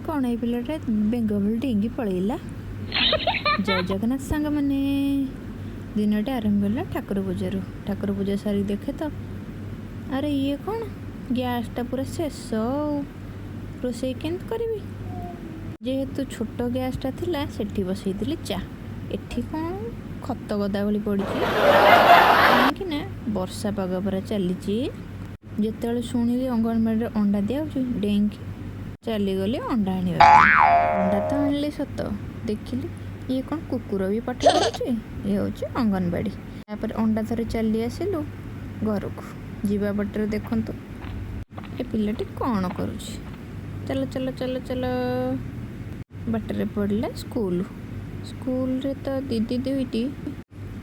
କ'ଣ ଏଇ ପିଲାଟା ବେଙ୍ଗ ଭଳି ଡେଇଁକି ପଳେଇଲା? ଜୟ ଜଗନ୍ନାଥ ସାଙ୍ଗମାନେ। ଦିନଟା ଆରମ୍ଭ ହେଲା ଠାକୁର ପୂଜାରୁ। ଠାକୁର ପୂଜା ସାରିକି ଦେଖେ ତ, ଆରେ ଇଏ କ'ଣ, ଗ୍ୟାସ୍ଟା ପୁରା ଶେଷ। ଆଉ ରୋଷେଇ କେମିତି କରିବି? ଯେହେତୁ ଛୋଟ ଗ୍ୟାସ୍ଟା ଥିଲା, ସେଠି ବସେଇଥିଲି ଚା। ଏଠି କ'ଣ ଖତ ଗଦା ଭଳି ପଡ଼ିଛି? କାହିଁକି ନା ବର୍ଷା ପାଗ ପୁରା ଚାଲିଛି। ଯେତେବେଳେ ଶୁଣିଲି ଅଙ୍ଗନବାଡ଼ିରେ ଅଣ୍ଡା ଦିଆହେଉଛି, ଡେଇଁକି ଚାଲିଗଲି ଅଣ୍ଡା ଆଣିବା ପାଇଁ। ଅଣ୍ଡା ତ ଆଣିଲି ସତ, ଦେଖିଲି ଇଏ କ'ଣ, କୁକୁର ବି ପାଠ ପଢ଼ୁଛି। ଇଏ ହେଉଛି ଅଙ୍ଗନବାଡ଼ି। ତାପରେ ଅଣ୍ଡା ଧରି ଚାଲି ଆସିଲୁ ଘରକୁ। ଯିବା ବାଟରେ ଦେଖନ୍ତୁ ଏ ପିଲାଟି କ'ଣ କରୁଛି। ଚାଲ ଚାଲ ଚାଲ ଚାଲ। ବାଟରେ ପଡ଼ିଲା ସ୍କୁଲ। ସ୍କୁଲରେ ତ ଦିଦି ଦୁଇଟି,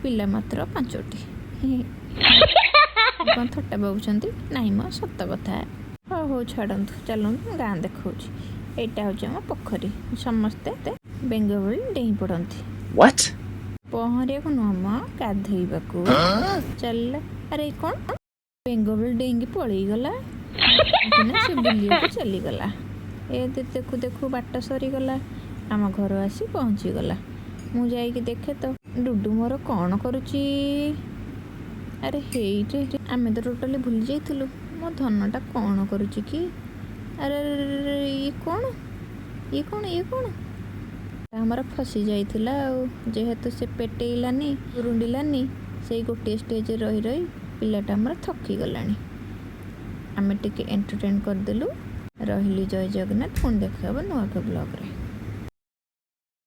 ପିଲା ମାତ୍ର ପାଞ୍ଚଟି। କ'ଣ ଥଟ୍ଟା ଭାବୁଛନ୍ତି? ନାଇଁ ମ, ସତ କଥା। ହଉ ହଉ, ଛାଡ଼ନ୍ତୁ, ଚାଲନ୍ତୁ, ଗାଁ ଦେଖାଉଛି। ଏଇଟା ହେଉଛି ଆମ ପୋଖରୀ। ସମସ୍ତେ ବେଙ୍ଗ ଭଳି ଡେଇଁ ପଡ଼ନ୍ତି। What? ପହଁରିବାକୁ ନୁହଁ ମ, ଗାଧେଇବାକୁ। ଚାଲିଲା। ଆରେ, ଏ କ'ଣ, ବେଙ୍ଗ ଭଳି ଡେଇଁକି ପଳେଇଗଲା ନା? ସେ ବୁଲିବାକୁ ଚାଲିଗଲା। ଏ ଦେଖୁ ଦେଖୁ ବାଟ ସରିଗଲା, ଆମ ଘର ଆସି ପହଞ୍ଚିଗଲା। ମୁଁ ଯାଇକି ଦେଖେ ତ ଡୁଡୁ ମୋର କ'ଣ କରୁଛି। ଆରେ ହେଇରେ, ଆମେ ତ ଟୋଟାଲି ଭୁଲି ଯାଇଥିଲୁ। ମୋ ଧନଟା କ'ଣ କରୁଛି କି? ଆରେ ଆରେ, ଆରେ, ଇଏ କ'ଣ, ଇଏ କ'ଣ, ଇଏ କ'ଣ? ଆମର ଫସି ଯାଇଥିଲା। ଆଉ ଯେହେତୁ ସେ ପେଟେଇଲାନି, ରୁଣ୍ଡିଲାନି, ସେଇ ଗୋଟିଏ ଷ୍ଟେଜରେ ରହି ରହି ପିଲାଟା ଆମର ଥକିଗଲାଣି। ଆମେ ଟିକେ ଏଣ୍ଟରଟେନ୍ କରିଦେଲୁ। ରହିଲି, ଜୟ ଜଗନ୍ନାଥ। ପୁଣି ଦେଖା ହେବ ନୂଆ ଏକ ବ୍ଲଗ୍ରେ।